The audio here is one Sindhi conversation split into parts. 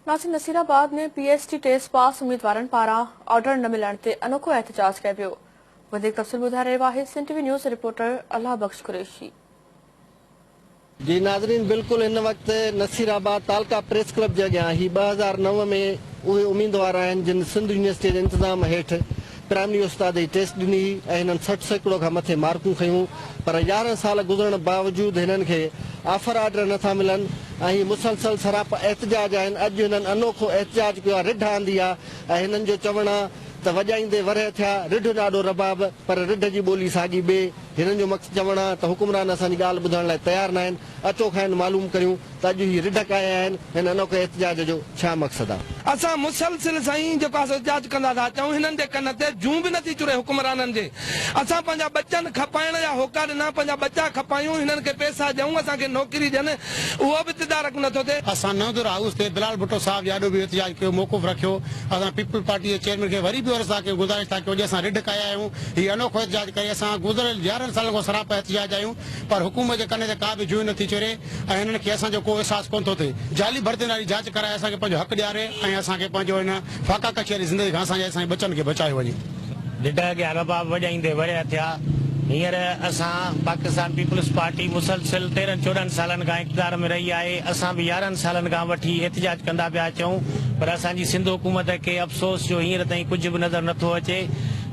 Nasir Nasirabad ۾ P S T test pass اميدوارن پاران آرڊر نه ملڻ تي انوکو احتجاج ڪيو ويو. وڌيڪ تفصيل ٻڌائي رهيو آهي Sindh T V news reporter Allah Bakhsh Qureshi. جي ناظرين بلڪل هن وقت نصير آباد تعلقه پريس ڪلب جي اڳيان هي 2009 ۾ اهي اميدوار آهن جن سنڌ يونيورسٽي جي انتظام هيٺ پرائمري استاد جي ٽيسٽ ڏني هئي ۽ هنن 60% کان مٿي مارڪون کنيون پر 11 سال گذرڻ باوجود هنن کي آفر آرڊر نه ٿا ملن ۽ هي مسلسل سراپا احتجاج آهن اڄ هنن انوکو احتجاج ڪيو آهي رڍ آندي آهي ۽ هنن جو چوڻ آهي ته وڄائيندي ورهيه ٿيا رڍ ڏاڏو رباب پر رڍ جي ٻولي ساڳي ٻي هنن جو مقصد چوڻ آهي ته حڪمران اسان جي ڳالهه ٻڌڻ لاء تيار ناهن اچو کانئن معلوم ڪريون ته اڄ هي رڍ ڪاهي آيا آهن، هن انوکي احتجاج جو ڇا مقصد آ؟ اسان مسلسل سائين جيڪو آ سو احتجاج ڪندا ٿا اچون هنن جي ڪن تي جون به نٿي چري حڪمرانن جي اسان پنهنجا ٻچن کپائڻ جا هوڪا ڏنا پنهنجا ٻچا کپايون هنن کي پيسا ڏيون اسان کي نوڪري ڏين اهو به تدارڪ نٿو ٿئي. اسان نئون دور هائوس تي بلال ڀٽو صاحب جي آڏو به احتجاج ڪيو موقف رکيو اسان پيپلز پارٽي جي چيئرمين کي وري به عرض ٿا ڪيون گذارش ٿا ڪيون اڄ اسان رڍ ڪاهي آيا آهيون هي انوکو احتجاج ڪري اسان گذريل 11 سالن کان سراپا احتجاج آهيون پر حڪومت جي ڪن تي ڪا به جونء نٿي چري ۽ هنن کي اسان جو ڪو احساس ڪونه ٿو ٿئي. جعلي ڀرتين واري جاچ ڪرائي اسان کي پنهنجو حق ڏياري ۽ اسان کي پنهنجو هن فاقا ڪشي واري زندگي کان اسان جي اسان جي ٻچن کي بچايو وڃي. ڍنڍ اڳيان رباب وڄائيندي ورهيه ٿيا. هينئر اسان پاڪستان پيپلز پارٽي مسلسل تيرهن چوڏهن سالن کان اقتدار ۾ رهي آهي. اسان به 11 سالن کان وٺي احتجاج ڪندا پيا اچون پر اسان جي سنڌ حڪومت کي افسوس جو هينئر تائين ڪجهه به نظر نٿو اچي.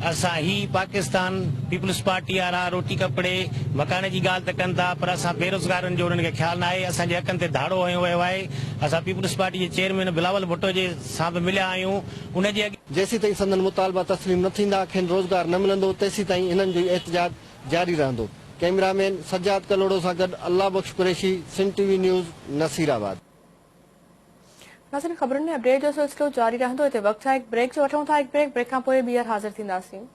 اسان هي پاڪستان پيپلز پارٽي وارا روٽي ڪپڙي مڪان جي ڳالهه ته ڪن ٿا پر اسان بيروزگارن جو انهن کي خيال ناهي اسان جي حقن تي ڌاڙو هنيو ويو آهي اسان پيپلز پارٽي جي چيئرمين بلاول ڀٽو جي سان به مليا آهيون ان جي جيسيتائين سندن مطالبا تسليم نه ٿيندا، کين روزگار نه ملندو، تيسيتائين هنن جو هي احتجاج جاري رهندو. ڪئميرا مين سجاد ڪلهوڙو سان گڏ Allah Bakhsh Qureshi, Sindh T V news, Nasirabad. ناظرين خبرن ۾ اپڊيٽ جو سلسلو جاري رهندو هتي وقت آهي هڪ بريڪ جو وٺون ٿا هڪ بريڪ بريڪ کان پوء ٻيهر حاضر ٿينداسين.